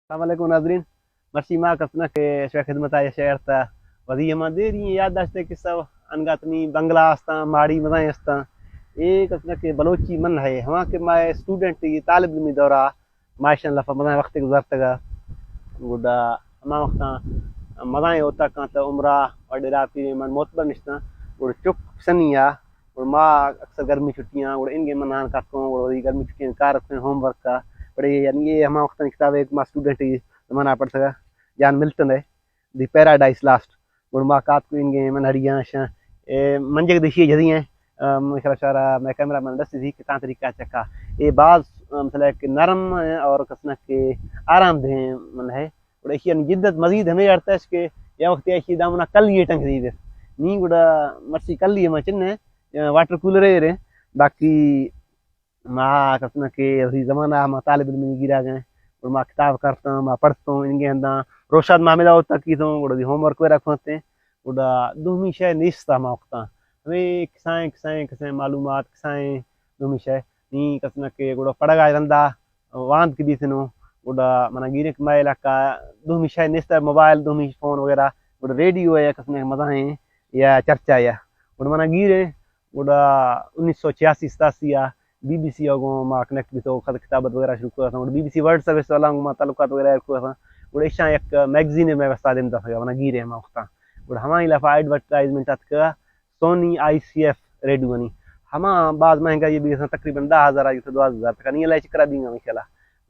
السلام علیکم ناظرین، مرچی ما کسنا کہ شوئے خدمت آیا شعر تا وزی ہما دیری یاد داشتے قصہ انگاتنی بنگلہ استاں، ماڑی مزائیں استاں۔ اے کسنا کہ بلوچی من ہے، ہما کہ ما اسٹوڈنٹ، یہ طالب علمی دورہ، ما ایشاں لفا مزائیں وقت گزارتگا۔ گڈا ہما وقتاں مزائیں ہوتا کانتا عمرہ اور ڈیرہ پیریں من معتبر نشتاں۔ گڈا چک سنیا، گڑا ما اکثر گرمی چھٹیاں، گڑا انگے من نان کاتکوں، گڑا وتی گرمی چھٹیاں کار رکھیں ہوم ورک کا۔ بڑے یعنی یہ ہما وقت کتاب ایک ما اسٹوڈنٹ ہی زمانہ پڑھتگا، جان ملٹن ہے، دی پیراڈائز لاسٹ۔ گڑا ما کاتکو انگے من ہڑیاں شاں، اے منجگ دیشی جدی ہیں۔ ام، شرا شرا میں کیمرہ من دستی تھی کتنا طریقہ چکا۔ اے باز، ام، مثلا کہ نرم ہیں اور کسنا کہ آرام دہ من ہے۔ گڑا ایشی ءِ جدت مزید ہمے اڑتش کہ یا وختے ایشی دامنا کلی ٹنگ دی بس۔ نی گڑا مرچی کلی ہما چن ہے، واٹر کولر ہے رے۔ باقی ما کسنا کہ وہی زمانہ ما طالب علم گیرا گئے، گڑا ما کتاب کرتاں، ما پڑھتوں، انگے ہنداں روشاد ما ہمدا ہوتا کیتوں، گڑا دی ہوم ورک وغیرہ کھوتے۔ گڑا دومی شے نیستا ما وقتاں۔ ہمے کسائیں، کسائیں، کسائیں معلومات، کسائیں دومی شے۔ نی کسنا کہ گڑا پڑھگا رندا واند کہ بیتنو، گڑا منا گیریں کہ مئے علاقہ دومی شے نیست، موبائل، دومی فون وغیرہ، گڑا ریڈیو ہے کسنا کہ مزائیں یا چرچا یا۔ گڑا منا گیریں، گڑا انیس سو چھیاسی ستاسی آ بی بی سی آ گوں ما کنیکٹ بیتو، خط کتابت وغیرہ شروع کرتا۔ گڑا B B C world service والا گوں ما تعلقات وغیرہ کرتا۔ گڑا ایشاں یک میگزین میں واسطہ دیم دفعہ منا گیریں ہما وقتاں۔ گڑا ہمائی لفا ایڈورٹائزمنٹ اتکا سونی آئی سی ایف ریڈیو نی۔ ہما باز مہنگا یہ بھی تقریباً دہ ہزار آئی تو دو ہزار تک نہیں، اللہ چکرا بھی ہمیں کھلا۔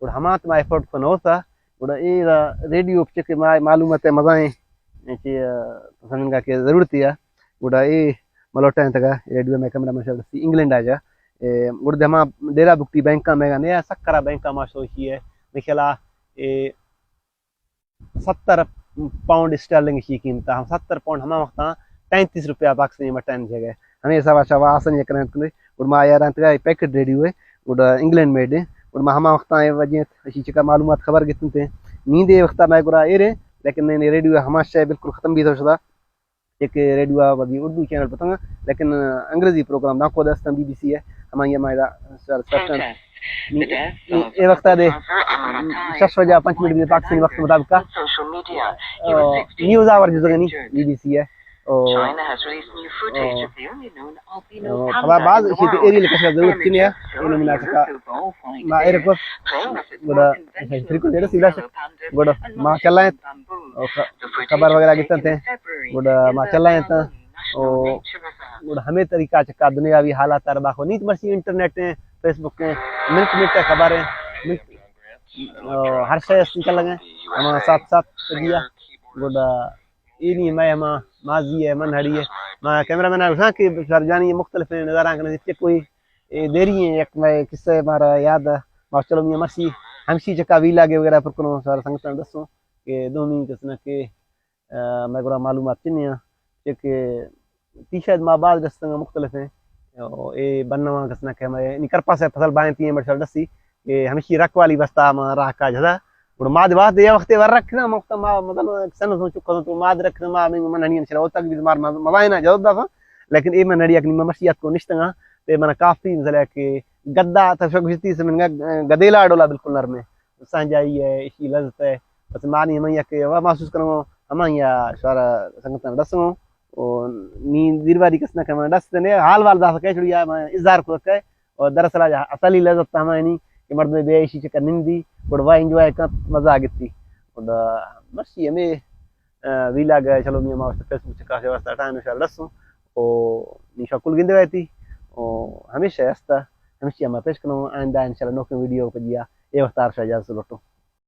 گڑا ہما تو ما افورڈ کو نہ ہوتا۔ گڑا اے ریڈیو چکے ما معلومات ہے مزائیں کہ سمجھنگا کہ ضرورت ہے۔ گڑا اے ملوٹا ہیں تگا ریڈیو میں کیمرہ من شاید انگلینڈ آ جا۔ اے گڑا دے ہما ڈیرہ بکتی بینکا میں گا نیا سکرا بینکا ما شوشی ہے۔ نکھلا اے ستر پاؤنڈ اسٹرلنگ شی قیمت ہم ستر پاؤنڈ ہما وقتاں پینتیس روپیہ پاکستانی مٹن جگہ۔ ہمیں حساب شوا آسن یک رنت کنے۔ گڑا ما یار انت گا پیکٹ ریڈیو ہے، گڑا انگلینڈ میڈ ہے۔ گڑا ما ہما وقتاں اے وجہ اشی چکا معلومات خبر گتن تے۔ نیندے وقتا میں گڑا اے رے، لیکن نہیں، نہیں، ریڈیو ہما شے بالکل ختم بھی تو شدا۔ یک ریڈیو آ وتی اردو چینل پتنگا، لیکن انگریزی پروگرام داں کو دستاں بی بی سی ہے، ہمائی ہمائی دا سر سر نی، نی، اے وقت دے شش بجا پنچ منٹ دے پاکستانی وقت مطابق کا، آ، نیوز آور جزگنی بی بی سی ہے۔ او، او، خبر باز اسی تے ایریل کشا ضرورت کنے ہے، اینو منا چکا ما ایر کو، گڑا فریکوئنٹ ایڈریس سیدھا شک، گڑا ما چلائیں، او، خ-، خبر وغیرہ گتن تے، گڑا ما چلائیں تا، او، گڑا ہمیں طریقہ چکا دنیاوی حالات تر باخو نیت مرسی انٹرنیٹ ہیں، فیس بک ہیں، منٹ منٹ خبر ہیں، منٹ، او، ہر شے اس نکل لگے، ہمارا ساتھ ساتھ دیا، گڑا اینی میں ہما ماضی ہے، من ہڑی ہے۔ ما کیمرہ مین آ گوشاں کہ شارجانی مختلف نظاراں کنے، جتنے کوئی، اے، دیری ہیں، یک میں قصہ مارا یاد ہے۔ ما چلو میاں مرسی، ہمشی چکا ویلاگے وغیرہ پر کنو، سارا سنگتاں دسوں کہ دومی کسنا کہ، آ، میں گڑا معلومات چنی ہیں، کہ تی شاید ما بعد دستنگا مختلف ہیں۔ او، اے بنواں کسنا کہ ہمیں، نی کرپا سے فصل بائیں تی ہیں، مرشل دسی، کہ ہمشی رکھ والی بستا ما راہ کا جدا۔ گڑا ما دے واسطے یا وقتے ور رکھنا، ما وقتا ما مطلب سن سن چکا تو ما دے رکھنا، ما من ہنی انشاءاللہ او تک بھی مار مزائنا جواب دافا۔ لیکن اے من ہڑی اکنی مشیات کو نشتگا، تے من کافی مثلا کہ گدا تا شو گشتی سے من گدیلا ڈولا بالکل نرم ہے۔ سانجائی ہے، اشی لذت ہے۔ بس مانی ہمیں یک محسوس کروں، ہمیں یا شوارا سنگتاں رسوں۔ او نی دیرواری کسنا کہ من دست نے حال وال دافا کہ چھڑیا، من اظہار کو کہ اور دراصل آج اصلی لذت ہمائنی کہ مردم بے عیشی چکر نندی، گڑوا انجوائے کنت، مزہ گتی۔ اور مرشی ہمیں، آ، ویلاگ ہے، چلو میاں ما واسطے فیس بک چکا سے واسطہ ٹائم انشاءاللہ رسوں۔ او نی شکل گندے ویتی۔ او ہمیشہ ہستا، ہمیشہ ہم پیش کنوں، آئندہ انشاءاللہ نوکیں ویڈیو پجیا، اے وقت آرشا اجازت لوٹوں۔